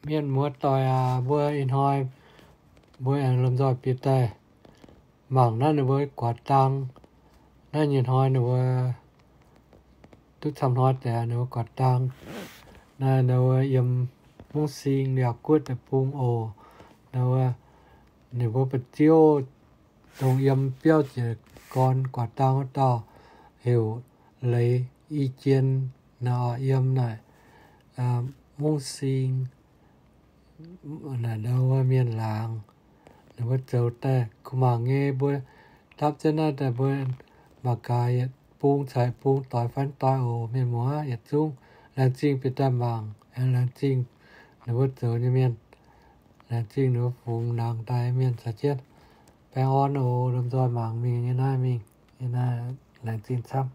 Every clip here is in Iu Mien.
Mienh muoz-doic aac, mbuo ih hnoi mbuo aengx lomh nzoih bieqc daaih mangc naaiv ninh mbuo guaax dang. Naaiv nyei hnoi ninh mbuo duqv camv hnoi deix ninh mbuo guaax dang. Naaiv ninh mbuo yiem Mungv Sing Liaauc Guoqv deic-bung oc. Ninh mbuo, ninh mbuo ba'ziouv dongh yiem biauv jiez gorn guaax dang wuov dauh heuc Leiz I Jien naaic, yiem naaic Mungv Sing naaic ndau wuov mienh laangz. Ninh mbuo zoux daaih kuh mangc nyei, mbuo dapv jienv naaiv daaih mbuo mangc gaax yietc bung caux bung doix fai doix oc. Mienh muoz yietc zungv laengz zingh bieqc daaih mangc, aengx laengz zingh ninh mbuo zoux nyei mienh, laengz zingh ninh mbuo fungx nangx daaih mienh caux jienv. Baengh orn oc, lomh nzoih mangc mingh nyei naaiv mingh nyei naaiv, laengz zingh camv.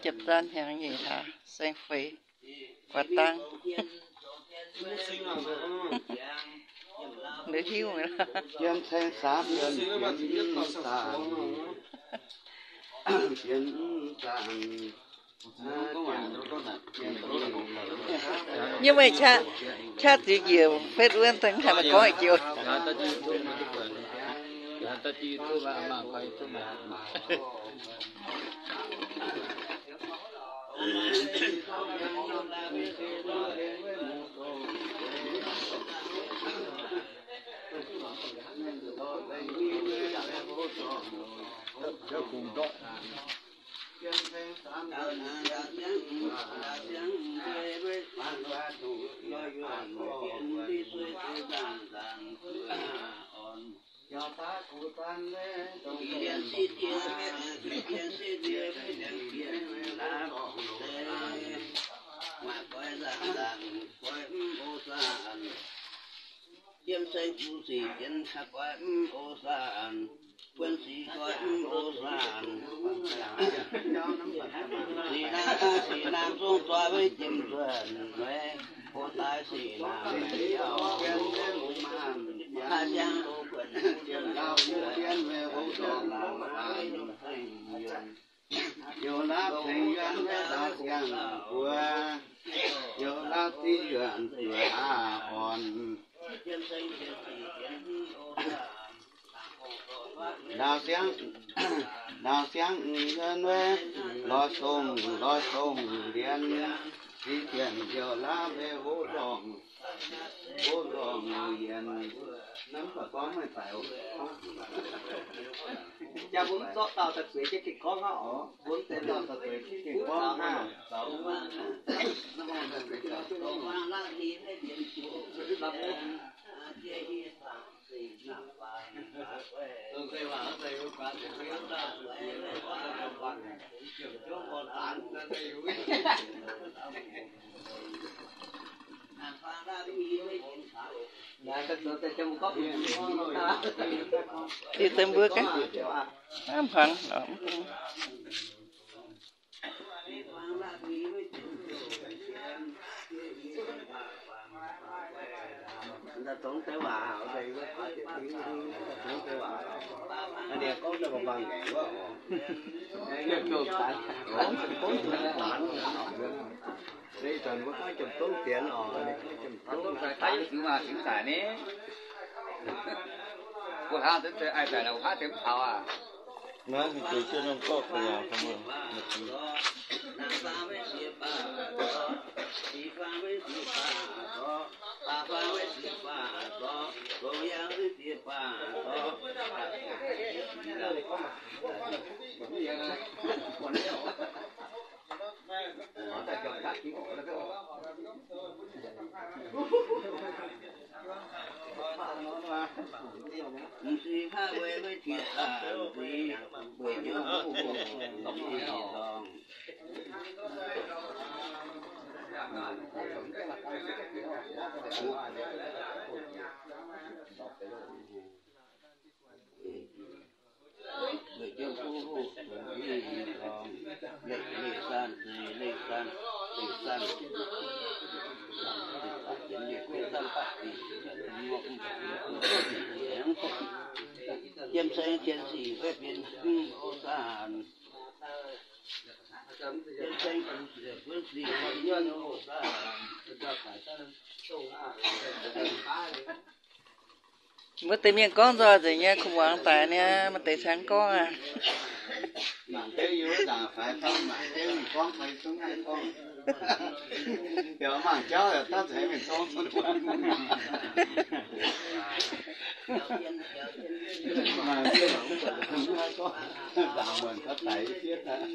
Jepv zaanv hnyangx nyeic hlaax saeng feix guaax dang. Liuz hiuv. Yiem saeng saamv yiem fienx zaangc, fienx zaangc. Yiem meih qaqv, qaqv ziux njiec Facebook wuov deix haih maaih gorngv joux. Yiem saeng-kuv sic jienv haaix goiv mv o saanh, buonv sic goiv mv o saanh. Sic naamh, sic naamh zungv zoih weic jiem zuonc, weic o daaih sic naamh yaac yauh, haaix siang o buonv jiem lauh, jiem weic o dorngc lauh, maaih yiem saeng-yunh. Youz laauv tengx yuonh maiv daaux siang-buoz, youz laauv div yuonh zuoqc aqv orn. Ndaaux siang, ndaaux siang yuonh maiv lorz song, lorz song lienz, ziqc dienc youz laauv maiv hoqc ndorngh. Jaa mbuo mv zorqv dauh daaih zueiz jienv gengh gorngv hnangv oc. Mbuo mv zeiz dauh daaih zueiz jienv gengh gorngv hnangv. Liuz deix mbuo ganh hnangv. Mbuo hnangv deix ai daaih la'haav deix mv taux aqv. Yiem saeng-kuv sic maiv benx o saanh. Yiem saeng-kuv sic buonv sic maiv benx o saanh. Mbuo deix mienh gorngv nzoih nzengc nyei, kuv muangx daic niaa, maaih deix cangv gorngv aqv. Mangc deix yie wuov nzaangc faix fam, mangc deix mingh gorngv faix zungv haih gorngv. Yaac mangc jauv yaac daav nzengc mingh gorngv. Mangc deix mingh gorngv, nzaangc muonc gauh daic fiev daaih.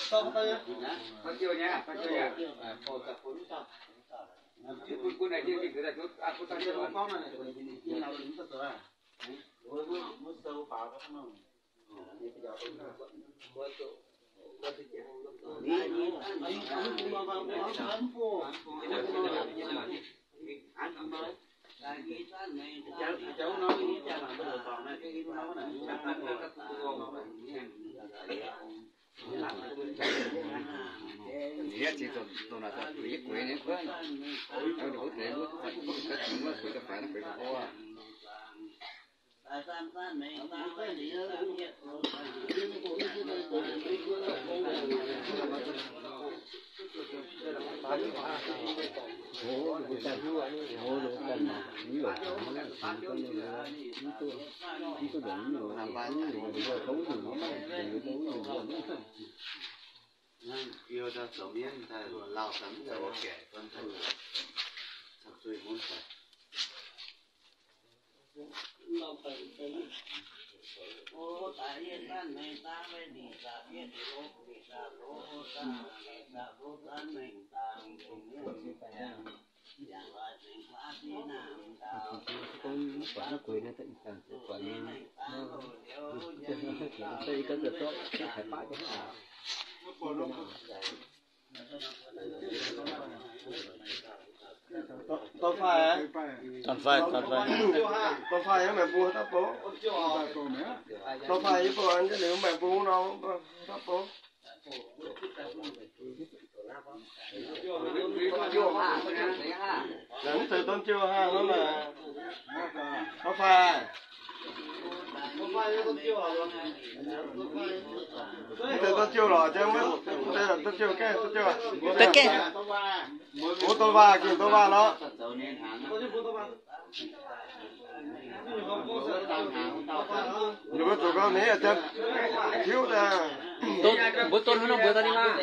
Tao, tao, tao, tao, tao, Dorn-faix, dorn-faix, dorn-faix yiem maengx bung dapv bou. Dorn-faix yie bouh an jienv liuz maengx bung nor dapv bou. Mv zeiz dorn jiouh hnangv nor. Dorn-faix, mv zeiz dorn jiouh lorqc, mv zeiz dorn jiouh gaengh, dorn jiouh, gaengh, dorn-faix ging dorn-faix lorqc. Ninh mbuo zuqc gauh ninh aeqv, tiuv daaih. Mbuo don hnangv nor mbuo daaih ni maah.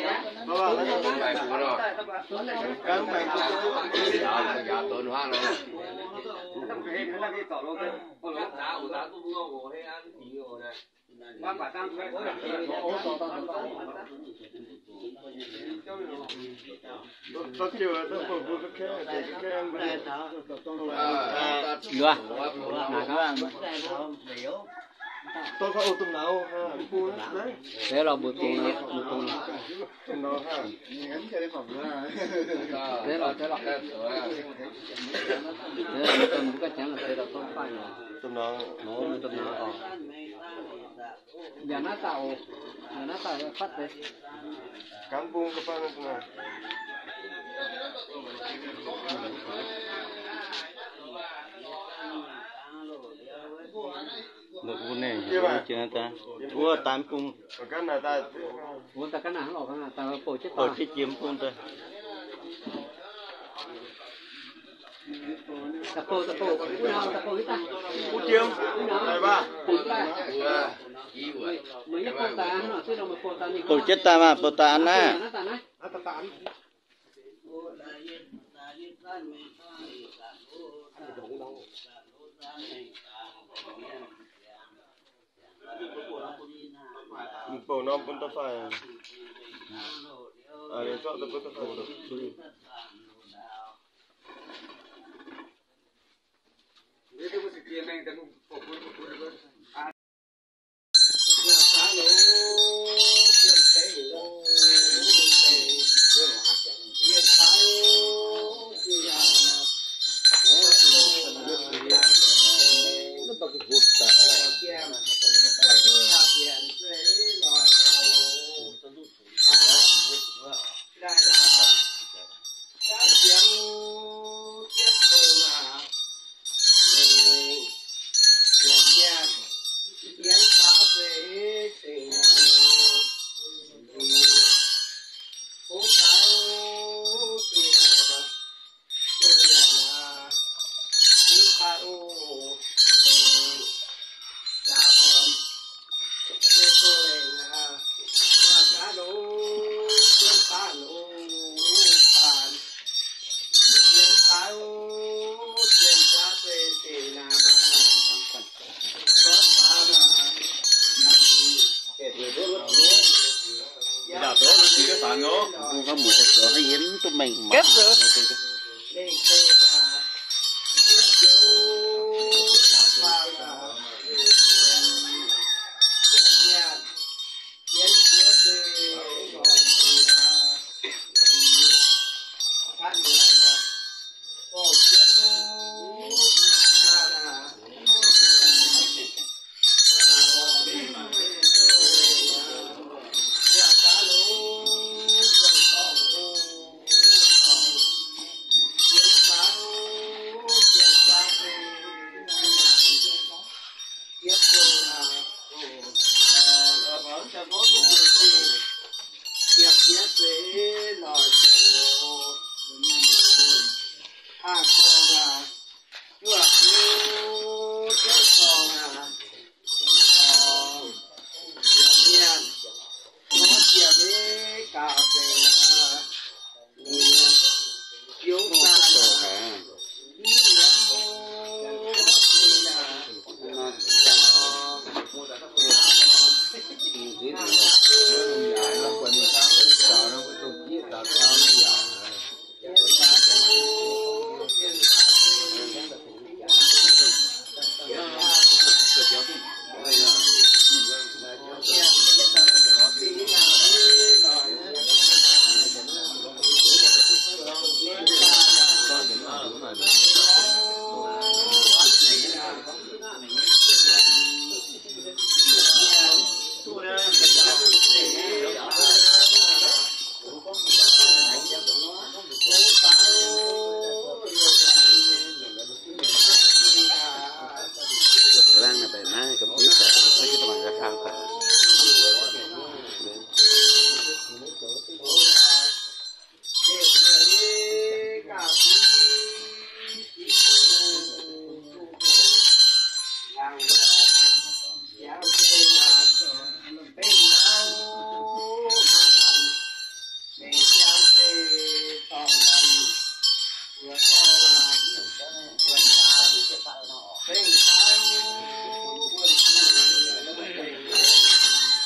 Deix lorqc mbuo dungx, mbuo dungx. Deix lorqc, deix lorqc. Deix lorqc, mbuo ganh jangx deix lorqc, dorn-faix nor. Nor mbuo dungx nor oc. Yaac naaiv dauh oc. Yaac naaiv dauh fatv deix. Ganh bung ga'fanh. Wuov daan bung. Bouh jiex bung daaih. Bouh jiex, bouh jiex daaih maah, bouh daaih an naaiv. Bouh norm bun dorn-faix. Mbuo muoz-doic haaix yiem duqv mengh mangc. Mengh Zeiz aac, Ziouv Joux, Zaangc Faam aac, Nyanc Nyanc Jiex Zeiz, Gorngv Jiex Nzunc, Gorngv Jiex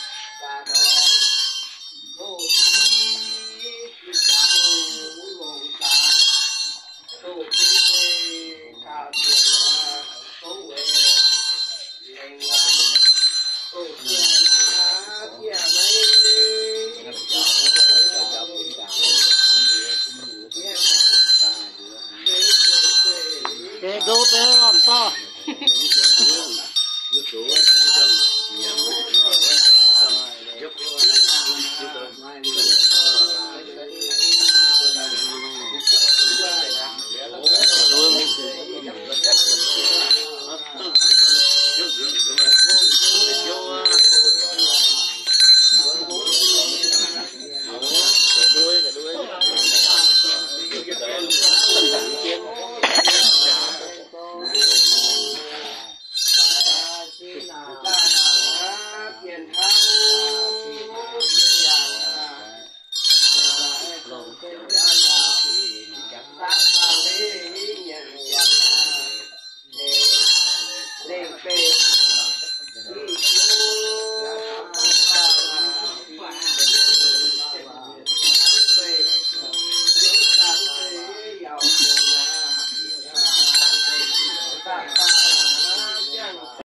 Nzunc, Aa,